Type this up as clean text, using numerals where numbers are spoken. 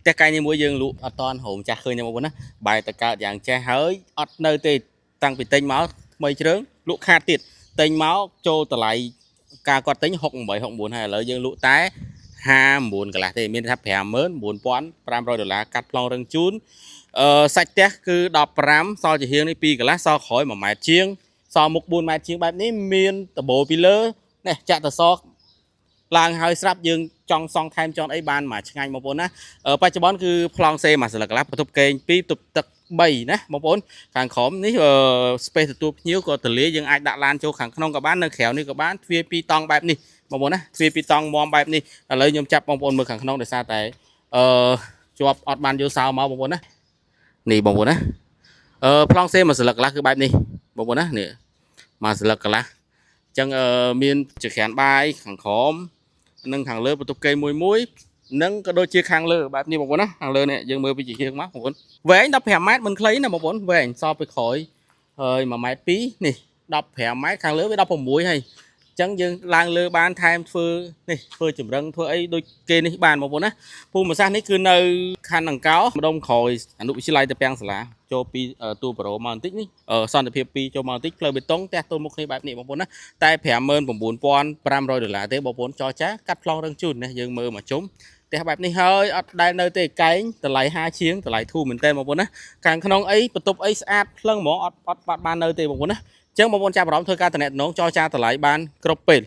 ផ្ទះកែងនេះមួយយើងលក់អត់តាន់ហូមចាស់ឃើញទេបងប្អូនណាបែរតកើតយ៉ាងចេះហើយអត់នៅទេតាំងពីទិញមកថ្មីជ្រើងលក់ខាតទៀតទិញមកចូលតម្លៃការគាត់ទិញ68 69ហើយឥឡូវយើងលក់តែ59កន្លះទេមានថា59,500ដុល្លារកាត់ប្លង់រឹងជូនអឺសាច់ផ្ទះគឺ15សល់ជាហៀងនេះ2កន្លះសល់ក្រោយ1ម៉ែត្រជាងសល់មុខ4ម៉ែត្រជាងបែបនេះមានដបូលពីលើនេះចាក់តសឡើងហើយស្រាប់យើងចង់សង់ថែមចង់អីបានមួយឆ្ងាញ់បងប្អូនណាបច្ចុប្បន្នគឺប្លង់សេមួយស្លឹកកន្លះបន្ទប់គេង2បន្ទប់ទឹក3ណាបងប្អូនខាងក្រោមនេះ space ទទួលភ្ញៀវក៏ទលាយើងអាចដាក់ឡានចូលខាងក្នុងក៏បាននៅក្រៅនេះក៏បានទ្វារ2តង់បែបនេះបងប្អូនណាទ្វារ2តង់មាំបែបនេះឥឡូវខ្ញុំចាប់បងប្អូនមើលខាងក្នុងដោយសារតែអឺជាប់អត់បានយកសោមកបងប្អូនណានេះបងប្អូនណាអឺប្លង់សេមួយស្លឹកកន្លះគឺបែបនេះបងប្អូនណានេះមួយស្លឹកកន្លះអញ្ចឹងអឺមានចក្រានបាយខាងក្រោមនិងខាងលើបន្ទប់គេងមួយមួយនិងក៏ដូចជាខាងលើបែបនេះបងប្អូនណាខាងលើនេះយើងមើលពីជាជាងមកបងប្អូនវែង15ម៉ែត្រមិនខ្លីណាបងប្អូនវែងសល់ពីក្រោយហើយ1ម៉ែត្រ2នេះ15ម៉ែត្រខាងលើវា16ហើយអញ្ចឹងយើងឡើងលើបានថែមធ្វើនេះធ្វើចម្រឹងធ្វើអីដូចគេនេះបានបងប្អូនណាភូមិសាស្ត្រនេះគឺនៅខណ្ឌអង្កោម្ដុំក្រោយអនុវិទ្យាល័យតាពាំងសាលាចូលពីទូប្រូមកបន្តិចនេះសន្តិភាព2ចូលមកបន្តិចផ្លូវបេតុងផ្ទះទល់មុខគ្នាបែបនេះបងប្អូនណាតែ59,500ដុល្លារទេបងប្អូនចរចាកាត់ប្លង់រឹងជូនណាយើងមើលមកជុំផ្ទះបែបនេះហើយអត់ដែលនៅទេកែងតម្លៃ5ជាងតម្លៃធូរមែនតើបងប្អូនណាខាងក្នុងអីបន្ទប់អីស្អាតភ្លឹងហ្មងអត់អត់បាត់បាននៅទេបងប្អូនណាអញ្ចឹងបងប្អូនចាប់អារម្មណ៍ធ្វើការតំណែងចរចាតម្លៃបានគ្រប់ពេល។